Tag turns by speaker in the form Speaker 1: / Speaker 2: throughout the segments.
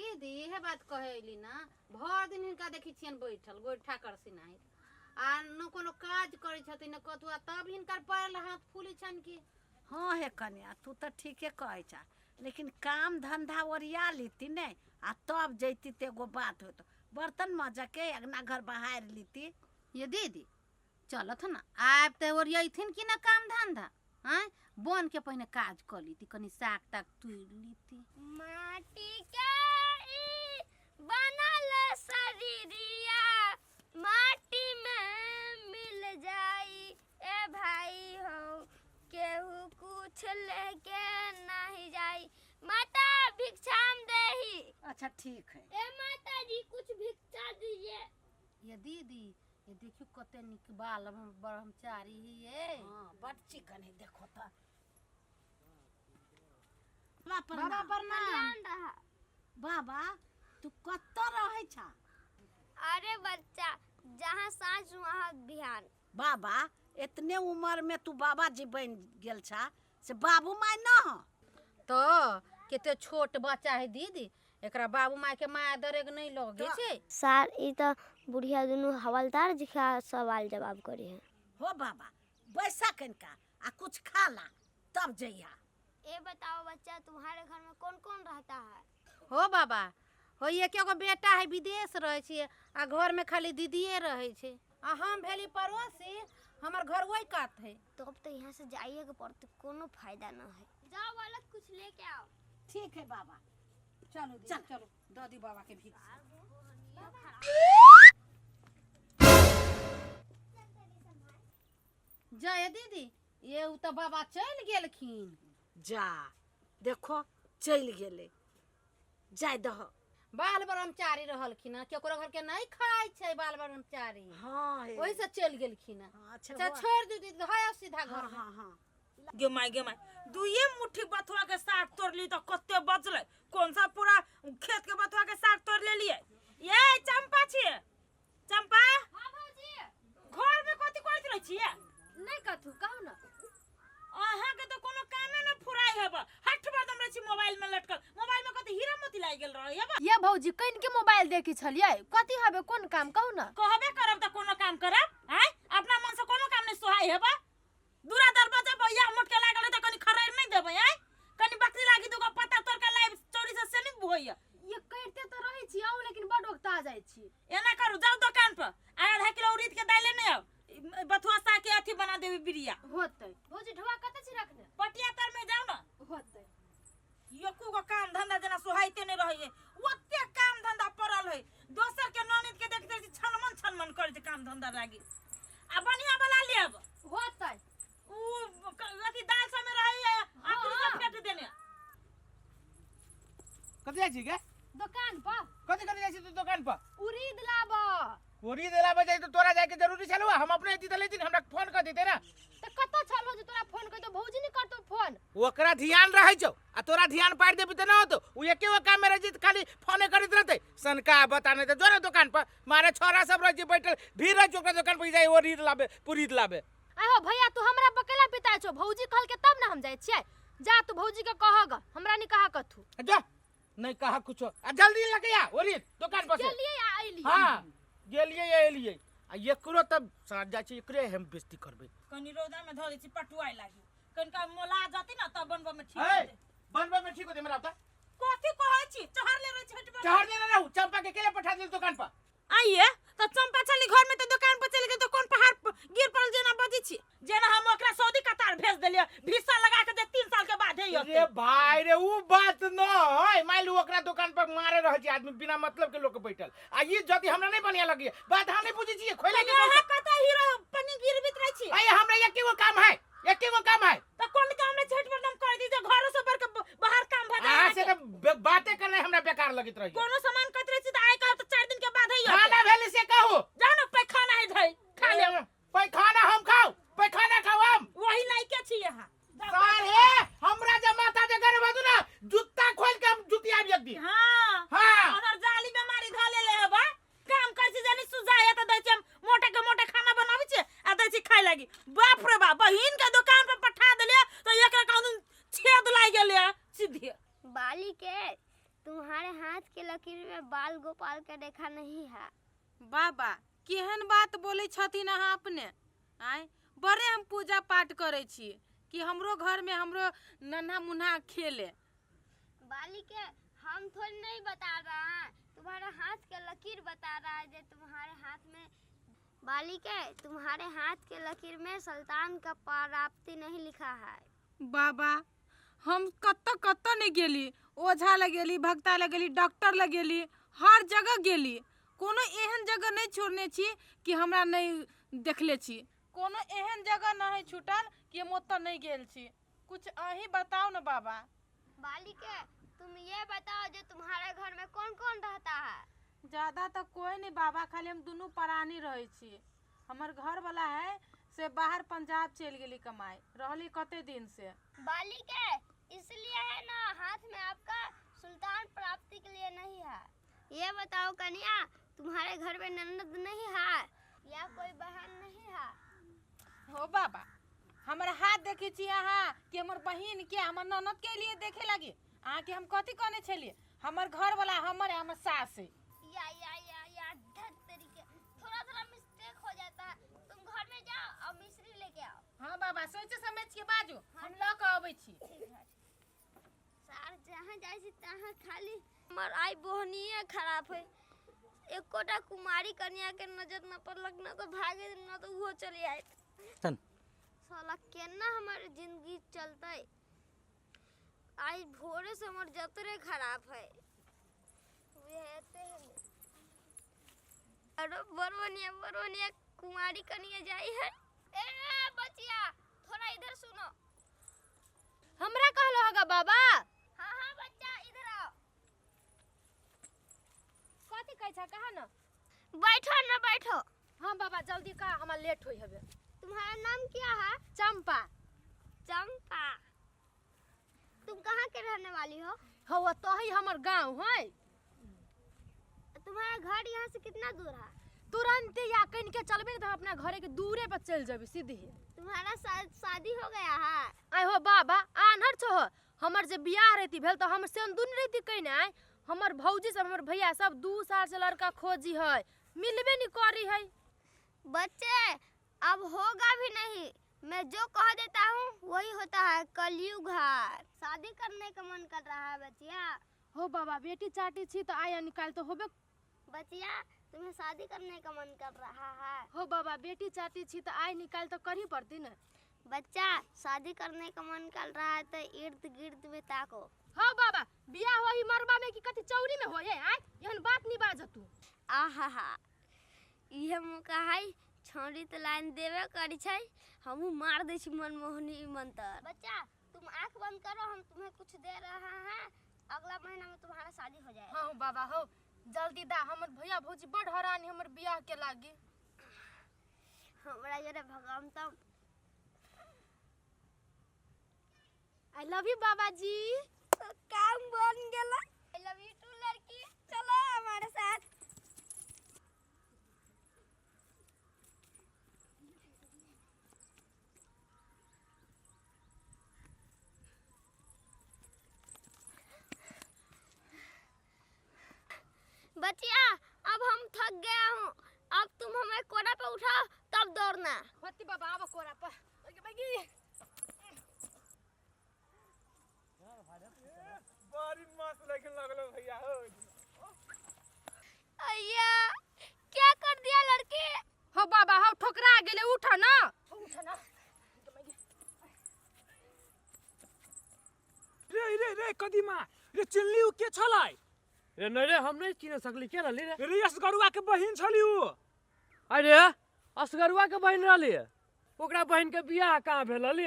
Speaker 1: दीदी इहे बात कहे अयली ना, भरि दिन हिनका देखै छियनि बैठल गोइठा करसी नाही आ न कोनो काज करै छथिन न कथु, आ तब हिनकर पैर हाथ फूलै छनि की।
Speaker 2: हाँ हे कन्या, तू तऽ ठीके कहै छा, लेकिन काम धंधा ओरिया लीती ने आ तब जैती तऽ एगो बात होतो। बर्तन मज के अंगना घर बहारि लीती।
Speaker 1: ये दीदी चलथ ना, आब तऽ ओरियथिन कि ना काम धंधा? आँय, बन के पहिने काज कऽ लीती, कनी साग ताग तोड़ि लीती।
Speaker 3: माटी के ई बनल शरीरिया माटी में मिल जाई, ए भाई हो केहू कुछ लेके नहीं जाई। माता भिक्षाम देही।
Speaker 2: अच्छा ठीक है।
Speaker 3: ए माता जी कुछ भिक्षा दीजिए।
Speaker 1: ये दीदी ये देखियो कते नीक बाल ब्रह्मचारी ही ये।
Speaker 2: हाँ बड चिकन है, देखो तो।
Speaker 1: बाबा
Speaker 2: प्रणाम।
Speaker 1: प्रणाम।
Speaker 3: रहा।
Speaker 2: बाबा तू कतऽ रहै छा?
Speaker 3: अरे बच्चा जहाँ साँझ वहाँ बिहान।
Speaker 2: बाबा इतने उम्र में तू बाबा जी बन गेल छा, से बाबू माय न हो?
Speaker 1: तो कते छोट बच्चा है दीदी, एकरा बाबू माय के माया दरेग नहीं लगे छै।
Speaker 3: सर ई तो बुढ़िया दुनू हवलदार जी का सवाल जवाब करी है।
Speaker 2: हो बाबा बैसा कनिका आ कुछ खा ला तब जइहा।
Speaker 3: ए बताओ बच्चा तुम्हारे घर में कौन कौन रहता है?
Speaker 1: हो बाबा हो एक एगो बेटा है विदेश रहै छै आ घर में खाली दीदीए रहै छै, आ हम भेली पड़ोसी, हमर घर वही कात है।
Speaker 3: तो अब तो यहाँ से जाइए के पड़ते, कोनो फायदा ना है। जाओ वाला कुछ लेके आओ।
Speaker 2: ठीक है बाबा
Speaker 1: चलो दीदी,
Speaker 2: चल।
Speaker 1: चलो दादी बाबा के भीख। जय दीदी ये उ तो बाबा चलि गेलखिन।
Speaker 2: जा देखो चलि गेलै, जाय दह।
Speaker 1: बाल ब्रह्मचारी रहलखिन हँ, केकरो घर के नहीं खाइ छै बाल ब्रह्मचारी।
Speaker 2: हाँ हे।
Speaker 1: ओहि से चलि गेलखिन हँ।
Speaker 2: हाँ, अच्छा,
Speaker 1: अच्छा
Speaker 2: हुआ।
Speaker 1: छोड़ि दू दीदी, है सीधा घर
Speaker 2: हाँ,
Speaker 1: में।
Speaker 2: हाँ, हाँ।
Speaker 4: गे माय गे माय, दुइये मुट्ठी बथुआ के साग तोड़ली तो कते बचलै, कौन सा पूरा खेत के बथुआ के साग तोड़ लेलियै। ये चंपा छियै, चंपा?
Speaker 3: हाँ भौजी।
Speaker 4: घर में कथी करैत रहै छियै?
Speaker 3: नहीं कथू, कहू ना।
Speaker 4: अहाँ के तो कोनो कामे न फुराई हेब, हठ बरदम रहै छी मोबाइल में लटकल, मोबाइल में कथी हीरा मोती लागि गेल रहै हेब।
Speaker 5: ये भौजी कनि के मोबाइल देखै छलियै, कथी हबे कोन काम कहू ना?
Speaker 4: कहबे करब त कोनो काम करब, आँय? अपना मन से कोनो काम नहीं सोहाई हेब। दूरा दरवाजा पर या मोट के लागल त कनि खरैर नहीं देबै, आँय? कनि बकरी लागी दुगो पत्ता तोड़ के लाइब चोरी से से नहीं होइए।
Speaker 5: ये करिते त रहै छी अहूँ, लेकिन बड ओकता जाइ छी।
Speaker 4: एना करू जाउ दोकान पर आ आधा किलो उड़ीद के दालि लेने आउ, बथुआ साग के अथी बना देबी बिरिया।
Speaker 5: होतै। भौजी ढोआ कतऽ छी रखने?
Speaker 4: पटिया तर में जाउ ना।
Speaker 5: होतै।
Speaker 4: एको गो काम धंधा जेना सोहाइते नहीं रहै, ओते काम धंधा पड़ल है। दोसर के ननद के देखते छी छनमन छनमन करै छै काम धंधा लागी। आ बढ़िया वाला लेब।
Speaker 5: होतै।
Speaker 4: उ अथी दाल सब में रहै है, आखिरी सब फेट देने।
Speaker 6: कतऽ जाइ छी गे?
Speaker 5: दोकान पर।
Speaker 6: कथी करै जाइ छी तू दोकान पर?
Speaker 5: उड़ीद लाबऽ।
Speaker 6: उड़ीद लाबऽ जाइ तऽ तोरा जाइके जरूरी छलौ, हम अपने एती तऽ लेती, हमरा फोन कऽ देते ना।
Speaker 5: तऽ कतऽ छलौ जे तोरा फोन करितौ? भौजी नहि करतौ फोन।
Speaker 6: ओकरा ध्यान रहै छौ आ तोरा ध्यान पारि देबी तऽ नहि होतौ, उ एके गो काम में रहै छै तऽ खाली फोने करैत रहतै। सनका बता नहि तऽ जो ने दोकान पर, मारे छोरा सब रहै छै बैठल, भीड़ रहै छै ओकरा दोकान पर, जाइ उड़ीद लाबे पुरीद लाबे।
Speaker 5: आहो भैया तू हमरा पर कैला पिताइ छौ? भौजी कहलकै तब ने हम जाइ छियै। जा तू भौजी के कहग, हमरा नहि कहा कथू।
Speaker 6: जा नहीं कहा कुछो, आ जल्दी लके आ ओरी दोकान पर से।
Speaker 5: गेलियै आ अयलियै।
Speaker 6: हाँ गेलियै आ एलियै। आ एकरो तब साँझ जाइ छै, एकरे हम बेइज्जती करबै।
Speaker 4: कनि रौदा में धऽ दै छी पटुआइ लागी, कनिका मोला जती ना तब बनबऽ में ठीक
Speaker 6: हे,
Speaker 4: होतै।
Speaker 6: बनबऽ में ठीक होतै हमरा ओतऽ।
Speaker 4: कथी कहै छी? चढ़ले रहै छी हटबऽ।
Speaker 6: चढ़ले नहि रहू, चंपा के केले पठा देल दोकान पर।
Speaker 4: आइए तऽ चंपा छली घर में तऽ दोकान पर चलि गेल तऽ कोन पहाड़ गिर पड़ल जेना बजै छी, जेना हम ओकरा सऊदी कतार भेज देलियै भिसा लगा के जे 3 साल के बाद हे
Speaker 6: रे भाई रे, उ बात न है। मान लू ओकरा दोकान पर मारे रहै छै आदमी बिना मतलब के लोक बैठल, आ ई जदी हमरा नहीं बढ़िया लगी बात हम नहीं बुझै छियै, खोले के
Speaker 4: अहाँ कतऽ हीरो पन्नी गिरबित रहै छी?
Speaker 6: अरे हमरा एके गो काम है, एके गो काम है।
Speaker 4: तऽ कोन काम रे छठ पर कर दी जे घरो से बढ़ के बाहर काम भऽ जाय।
Speaker 6: अहाँ से तऽ बाते करनाइ हमरा बेकार लगैत रहैए।
Speaker 4: कोनो सामान कहैत रहै छी तऽ आइ कहब तऽ 4 दिन के बाद है।
Speaker 6: खाना भेल से कहू।
Speaker 4: जाउ ने पैखाना है धइ खा लेब।
Speaker 6: पैखाना हम खाउ, पैखाना खाउ हम।
Speaker 4: वही लायके छी अहाँ।
Speaker 6: साले हमरा जे माथा जे गर्म हेतौ ना, जुत्ता खोल के हम जुतिया एक दिन।
Speaker 4: हाँ।
Speaker 6: हाँ।
Speaker 4: अगर जाली बीमारी धऽ लेले हेबा, काम करै छी जानी सुझाय तऽ दै छी हम मोटा के मोटा खाना बनाबै छी आ दै छी खाय लागी। बाप रे बाप, बहिन के दुकान पर पठा देलियै तऽ एकरा कहूँ छेद लागि गेलै सीधे।
Speaker 3: बाली के तुम्हारे हाथ के लकीर में बाल गोपाल का रेखा नहीं है।
Speaker 7: बाबा केहन बात बोलै छथिन अहाँ अपने आँय? बड़े हम पूजा पाठ करै छी कि हमरो घरमे हमरो नन्हा मुन्हा खेले।
Speaker 3: बाली के हम थोड़ी नहीं बता रहा है, तुम्हारे हाथ के लकीर बता रहा है जे तुम्हारे हाथ में बाली के तुम्हारे हाथ के लकीर में सुल्तान का प्राप्ति नहीं लिखा है।
Speaker 7: बाबा हम कतऽ कतऽ नहि गेली, ओझा लग गेली, भक्ता लग गेली, डॉक्टर लग गेली, हर जगह गेली, कोनो एहन जगह नहि छोड़ने छी कि हमरा नहि देखले छी। कोनो एहन जगह नहि छूटल कि हम ओतऽ नहि गेल छी। कुछ अहीं बताउ ने बाबा।
Speaker 3: बाली के तुम ये बताओ जो तुम्हारे घर में कौन कौन रहता है?
Speaker 7: ज्यादा तऽ कोई नहीं बाबा, खाली हम दुनू प्राणी रहै छी। हमर घरवाला है से बाहर पंजाब चलि गेली कमाए, रहली कते दिन से।
Speaker 3: बाली के इसलिए है ना हाथ में आपका सुल्तान प्राप्ति के लिए नहीं है। ये बताओ कन्या, तुम्हारे घर में ननद नहीं है या कोई बहन नहीं है?
Speaker 7: हो बाबा, हमर हाथ देखै छी अहाँ कि हमर बहिन के हमर ननद के लिए देखे लागी? अहाँके हम कथी कहने छलियै? हमर घरवाला हमर हमर सास है।
Speaker 3: या या या या धत तरीके थोड़ा थोड़ा मिस्टेक हो जाता है। तुम घर में जाओ और मिश्री लेके आओ।
Speaker 7: हाँ बाबा, सोचे समझ के बाजू, हम लऽ कऽ अबै छी।
Speaker 3: ठीक है। सार जहाँ जाइ छी तहाँ खाली हमर आई बोहनिए खराब है। एकोटा कुमारी कन्या के नजर न पड़लक, न तो भागे न तो उहो चली आयत।
Speaker 6: चल।
Speaker 3: साला केना हमर जिंदगी चलतै? आई भोरे से हमर जतरे खराब है। बुझाते है। अरे बड़ बढ़िया कुमारी कन्या जाई है। ए बचिया थोड़ा इधर सुनो।
Speaker 5: हमरा कहलो होगा बाबा?
Speaker 3: हाँ हाँ बच्चा इधर आओ।
Speaker 5: कथी कहै छ कहा न?
Speaker 3: बैठो न बैठो।
Speaker 5: हाँ बाबा जल्दी कहा, हमरा लेट होई हबे।
Speaker 3: तुम्हारा नाम क्या है?
Speaker 5: चंपा।
Speaker 3: चंपा, तुम कहाँ के रहने वाली हो?
Speaker 5: हो तो ही हमर गांव है।
Speaker 3: तुम्हारा घर यहाँ से कितना दूर है?
Speaker 5: तुरंत या कन के चलबे न तो अपना घरे के दूरे पर चल जेबे सीधे।
Speaker 3: तुम्हारा शादी हो गया है?
Speaker 5: आय हो बाबा आन्हर छो, हमर जे बियाह रहती भेल तो हम से दुन रहती कहीं आय। हमर भौजी सब हमर भैया सब 2 साल से लड़का खोजी है, मिलबे नहीं करी है।
Speaker 3: बच्चे अब होगा भी नहीं, मैं जो कह देता हूँ वही होता है। कलयुग है, शादी करने का मन कर रहा है बचिया।
Speaker 5: हो बाबा बेटी चाटी छी तो आया निकाल तो होबे।
Speaker 3: बचिया तुम्हें शादी करने का मन कर रहा है?
Speaker 5: हो बाबा बेटी चाटी छी तो आय निकाल तो करही पड़ती न।
Speaker 3: बच्चा शादी करने का मन कर रहा है तो इर्द गिर्द में ताको।
Speaker 5: हो बाबा बियाह होई मरबा में कि कथी चौरी में होए? आय एहन बात नहीं बाज तू।
Speaker 3: आहा हा इहे मौका है, छौड़ी तो लाइन देवे करी छै, हमहू मार दै छी मनमोहनी मंत्र। बच्चा तुम आंख बंद करो, हम तुम्हें कुछ दे रहा है, अगला महीना में तुम्हारा शादी हो जाएगा।
Speaker 5: हाँ बाबा हो जल्दी दा, हमर भैया भौजी बड़ हरानी हमर बियाह के लागी।
Speaker 3: हमरा जरे भगवान तम।
Speaker 5: I love you बाबा जी।
Speaker 3: तो काम बन गेला। I love you to लड़की, चलो हमारे साथ। बचिया अब हम थक गया हूँ, अब तुम हमें कोना पे उठाओ तब दौड़ना।
Speaker 5: होती बाबा आवा कोरा पर।
Speaker 6: बड़ी मस्त लेकिन लगलो भैया हो।
Speaker 3: अय्या क्या कर दिया लड़की?
Speaker 5: हो बाबा हो ठोकरा गेले, उठ ना उठ ना।
Speaker 8: रे रे रे कदीमा रे चिन्हली उ के छलै?
Speaker 9: रे नहीं रे हम नहीं चिन्ह सकली, के रहली रे?
Speaker 8: रे असगरुआ के बहिन छली उ।
Speaker 9: अरे असगरुआ के बहिन रहली? ओकरा बहिन के बियाह कहाँ भेल रहली?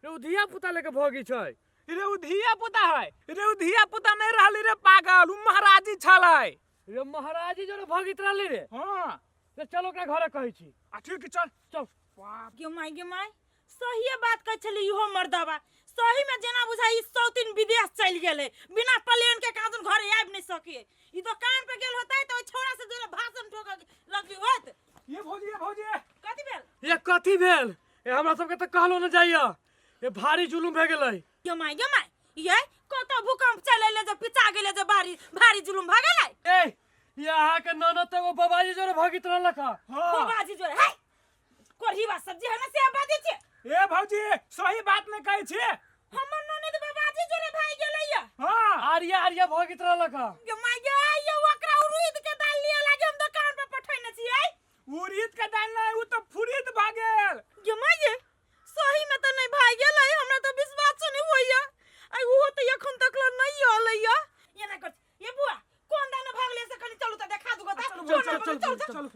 Speaker 9: रे उ धिया पुता लेके भोगी छै।
Speaker 8: रे उ धिया पुता है? रे उ धिया पुता नहीं रहली रे पागल, उ महाराजी छलै।
Speaker 9: रे महाराजी जोरे भगित रहली रे?
Speaker 8: हाँ।
Speaker 9: रे चल ओकरा घरे कहै छी।
Speaker 8: आ ठीक चल
Speaker 9: चल।
Speaker 4: गे माय गे माय सहिए बात कहै छली इहो मर्दबा, सही में जेना बुझाई सौतीन विदेश चलि गेलै, बिना प्लेन के काजन घरे आबि नहीं सके। ई दुकान पे गेल होतै त ओइ छोड़ा से जोरे भाषण ठोक लगली होत।
Speaker 8: ये भौजी ये भौजी
Speaker 4: कथी भेल?
Speaker 9: ये कथी भेल? ए हमरा सबके त कहलो न जाइया, ये भारी जुलुम भे गेलै।
Speaker 4: गे माय गे माय ये कतौ भूकंप चल एलै जे पिचा गेलै जे भारी भारी जुलुम भऽ गेलै।
Speaker 9: ए, ये अहाँके ननद तऽ एगो बाबाजी जोरे भगित रहलक हँ।
Speaker 4: बाबाजी जोरे है कोढ़ीवा सब्जी है ना से बाजै छै।
Speaker 8: ए भौजी, सही बात नहि कहै छी।
Speaker 4: हमर ननद बाबाजी जोरे भागि गेलै या।
Speaker 8: हाँ।
Speaker 9: आर्या आर्या भगित रहलक हँ।
Speaker 4: गे my गे, ये ओकरा उड़ीद के दाल लिअ लागे हम दोकान पर पठेने छियै।
Speaker 8: उड़ीद के दाल नहि, उ तऽ फुरीद भऽ गेल।
Speaker 4: गे my गे, सही में तऽ नहि भागि गेलै, हमरा तऽ विश्वास नहि होइया। आइ ओहो तऽ एखन तक ल नहि एलैया। एना कर, ये बुआ कोन दाना भागले से कनि चलू तऽ देखा दूगो तऽ।
Speaker 8: चल चल चल चल।